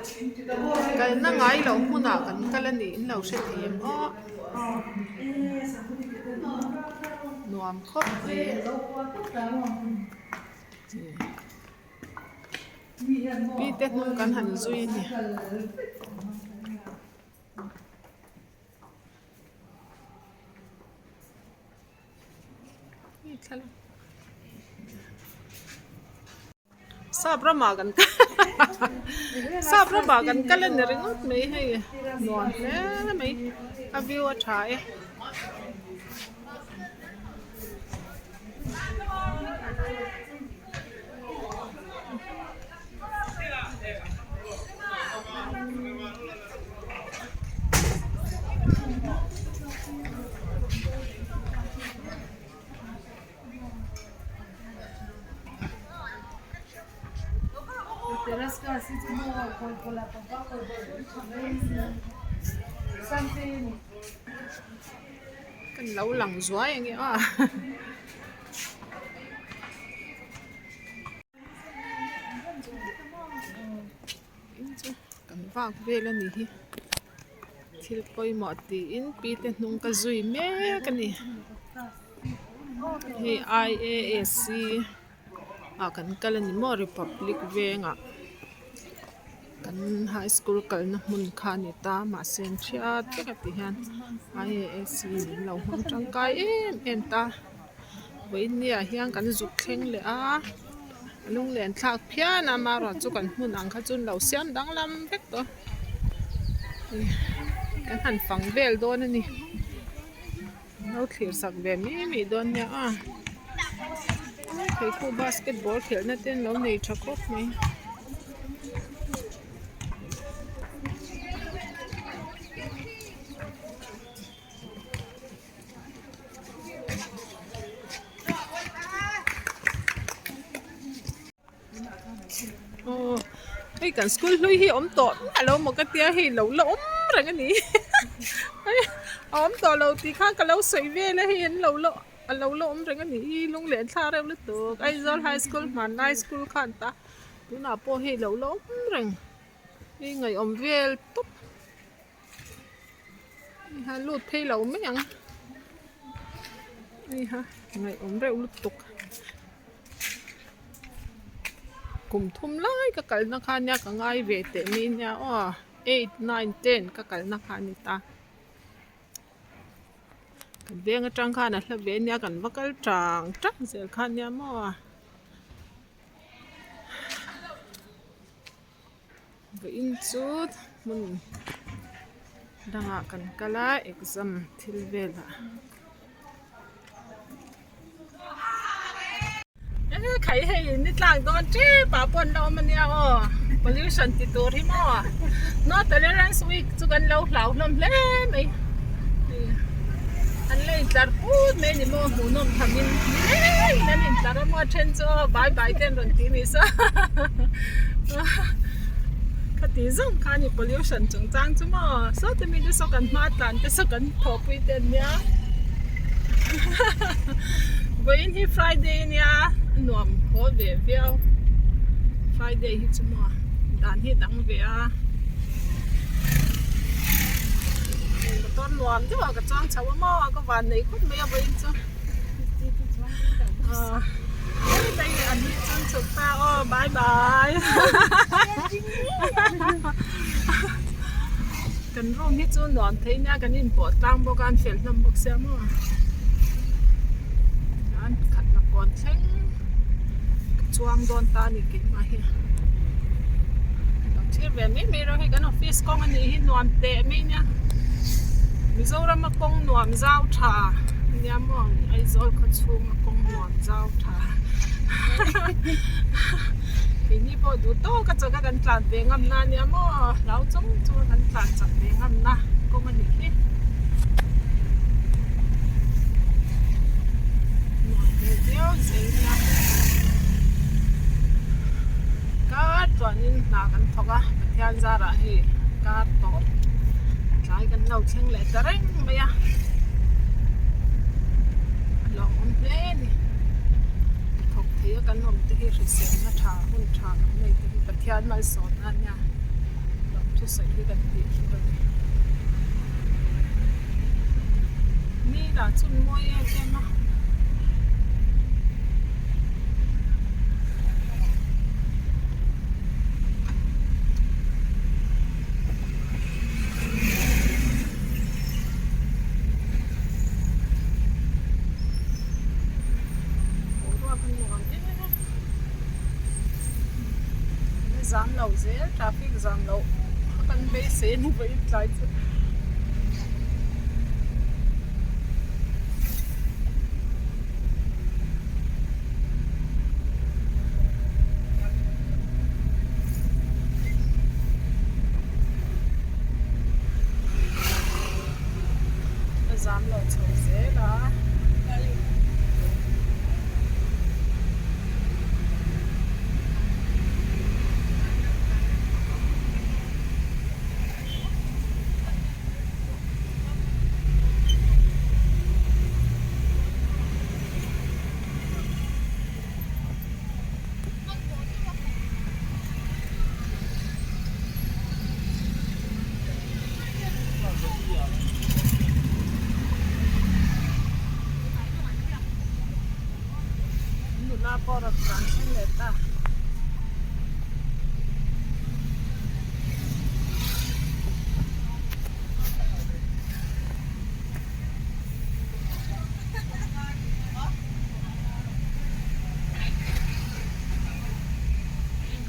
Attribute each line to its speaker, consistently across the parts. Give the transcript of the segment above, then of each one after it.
Speaker 1: Chu kalna ngai loh hmunah kan kal a nih in lo hre thei em aw nuam khawp mai pi te hnung kan han zui a ni. Sap ramah kan kal sap ramah kan kal a ni ringawt mai hei nuam hle mai a view a tha e. Kan lo lang zuai ang e aw. Chu kan vak vel a ni hi thil pawimawh tiin pi te hnung ka zui mek a ni hei I A S C ah kan kal a ni maw republic vengah kan high school kalna hmun kha a ni ta mahse an hriat vek a ti hian I A S C in lo hmang tangkai em em ta vawiin hian kan zuk thleng leh a. Lunglen thlak phian a amaherawh chu kan hmun ang kha chu an lo siam danglam vek tawh kan han fang vel dawn a ni lo thlir sak ve mai mai dawn nia a pheikhawk basketball khelhna te an lo nei tha khawp mai. Aw hei kan school hlui hi awm tawh miah lo maw ka tia hei lo la awm reng a ni a awm tawh lo tih kha ka lo sawi vel a hei an lo la a lo la awm reng a ni hi lunglen thla reuh lutuk Aizawl high school hmanlai school khan ta tunah pawh hei lo la awm reng hei ngaihawm vel tawp. Heiha lut phei lo mai ang heiha ngaihawm reuh lutuk kum thum lai ka kalna kha nia ka ngai ve teh mai nia aw eight nine ten ka kalna kha a ni ta kan veng atang khan a hla ve nia kan va kal tang tang zel kha nia maw. Vawiin chu hmun dangah kan kal a exam thil velah e khai hei ni tlak dawn tep ah pawh an la awm ania aw pollution ti tur hi maw no tolerance week chu kan lo hlau hlawm hle mai an la intlar put mai a ni maw hmuhnawm thamin nilengin an intlar a maw a then chu aw bye bye te an rawn ti a ni sa khati zawng kha a ni pollution chungchang chu maw sawti mite saw kan hma tlan te saw kan thawhpui te an nia vawiin hi friday a nia a nuam haw ve viau friday hi chu maw dan hi a dang ve a. Motor nuam deuh ah ka chuang chho a maw ka van nei khawp mai a vawiin chu ah hei an hi chuan chhuk ta aw bye bye kan room hi chu nuam thei nia kan inpawh tlang bawk a an fel hlawm bawk sia maw an khat na kawn thleng ka chuang dawn ta a ni keimah hi. Thlir ve mai mai rawh hei kan office kawng a nih hi nuam teh mai nia Mizoram a kawng nuam zau tha ania maw Aizawl khaw chhung a kawng nuam zau tha keini pawh duh tawk a chawlh a kan tlan ve ngam na ania maw hlau chung chung a kan tlan chak ve ngam na kawng a nih hi nuam ve viau zel nia. Kar chuanin hna kan thawk a Pathian zarah hei kar tawp tlai kan lo thleng leh ta reng mai a a lawmawm hle a ni thawk thei. theia kan awm te hi hriselna tha hun tha kan nei te hi Pathian malsawmna a nia lawmthusawi hi kan tih hlur a ni. Ni lah chu an mawi em em a. Boruak a nuam em em a zam lo zel traffic zam loh a kan beisei a ni vawiin tlai chu. A zam lo chho zel a. Nula pawh rawn tlan thleng leh ta.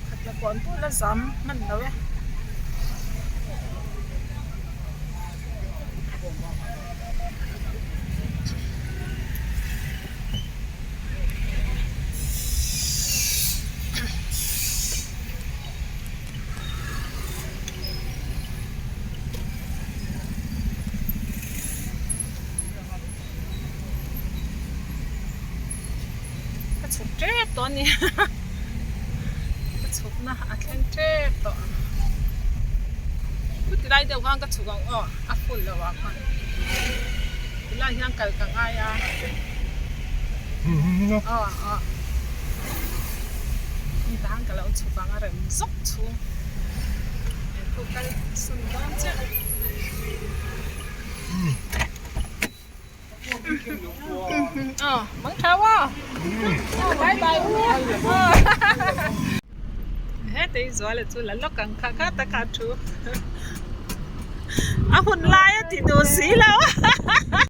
Speaker 1: Khatla kawn pawh la zam hman lo e. Ka chhuk tep tawh a ni ka chhukna a thleng tep tawh chuti lai deuh khan ka chhuk ang aw a full lo ah khan tilai hian kal ka ngai a aw aw heta khan ka lo chhuk ang a rem zawk chhung he kal sun dawn chiah. Hetei zuala chu la lawk ang kha kha taka thu a hun lai a ti duh si lo.